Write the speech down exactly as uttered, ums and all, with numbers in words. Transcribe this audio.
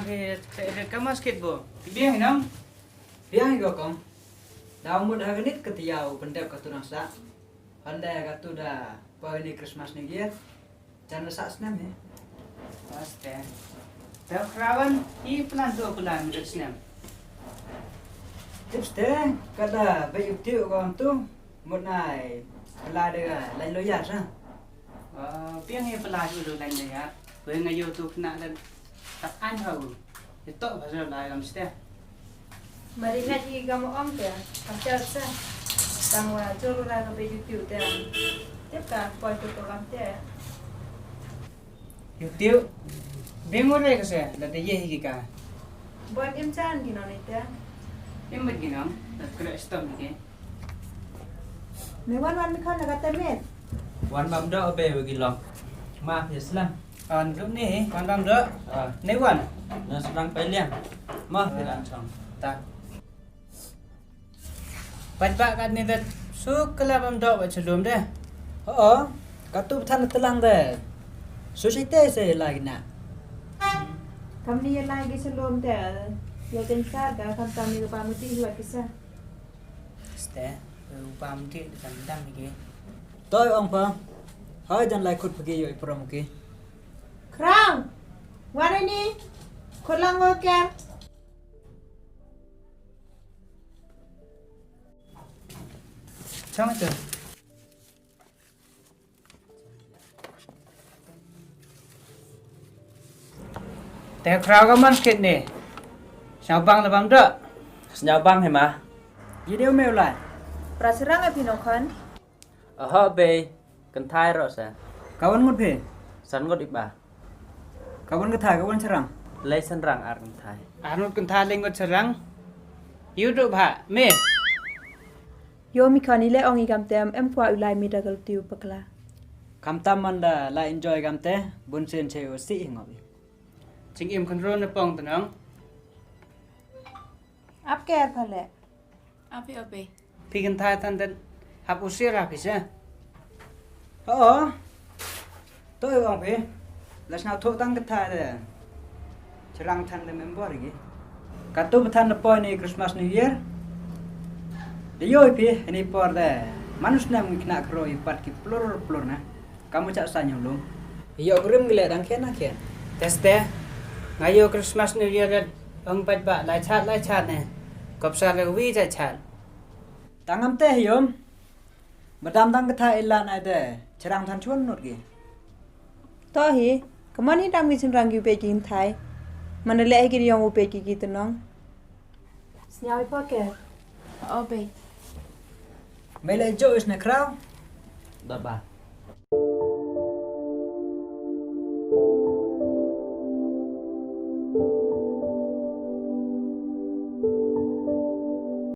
Re, re, re, ka mas kit bo. Biang hi nong. Biang hi ko kong. Daw mut ha ka nit ka tiaw pyndep katu nang sa. Hynda katu da poi ni Christmas New Year. Jan da sah snem hi. Aste. Te Khraw wan, i plan tu plan ka snem. Tip ste, ka da ba yu tiu ko tu. Mut nai, pla de ka, lai lo ya sa. Ah, biang hi pla hi lo lai lo ya. Wei nga yu tu kena da tak an hau. Ito ba sa lai lam ste. Mari na hi ka mo ong te, ka cha sa. Tang wa churu ra ka be yu tiu te. Tip ka poi tu ko lam te. Yu tiu. Bing mo re ka se, la te ye hi ki ka. Bon im chan ki no ni te. Im bat ki no, la kre stom ki. Me wan wan mi khan na ka te met. Wan bam do be we ki long. Ma phi slam. An rup ni, wan bam do. Ah. Ni wan. Na srang pai liang. Ma phi dan chong. Ta. Pat ba kat ni dat su kala bam do wa chalum de. Ho, katu than telang de. Su si te se la gina. Kam ni la gi chalum de. Ya ten sa da kam kam ni ba mu ti huat kisa. Ste, u bam ti kan dam ni ki. Toi ong pa. Hai jan lai khut pagi yo i prom ki. Khraw. Wan ni. Khut lang wo ker. Chong tu. Te Khraw ka man kit ni. Sñiaw bang la bam do. Sñiaw bang hi ma. Video me u lai. Pra srang a phi nong khan. Oho bei, kynthai ro sa. Ka wan ngut phi? San ngut i ba. Ka wan kynthai, ka wan srang. Lai srang ar kynthai. Ar ngut kynthai lai ngut srang. Yu du bha, me. Yo mi khan i le ong i kam tem, em pwa u lai mi da kal tiu pakla. Kam tam man da la enjoy kam te, bun sen che u si ngop i. Ching im khan ro na pong tanong. Ap ker phale. Api, api. Phi kynthai than den hap u sir ha phi se. Oo. To ong phi. La sñiaw thoh tang kynthai de. Srang than de member ki. Katu ba than da poi ni Christmas New Year. De yo phi ni por de. Manus na ngi kna kro i pat ki plur plur na. Kamu chah sa ñiaw lum. Yo grim gile dang khen dang khen. Teste. Nga yo Christmas New Year ong pat ba lai chat lai chat ne. Kop sa le wi cha chat. Tang am te yom. Madam dang ka thai ilan ai de. Cherang than chuan nut gi. To hi. Kaman hi dam ki chynrang ki u peit ki kynthai. Man le hi ki yong u peit ki ki tnong. Sñiaw i poke. O be. Me le jo is na Khraw. Dot ba.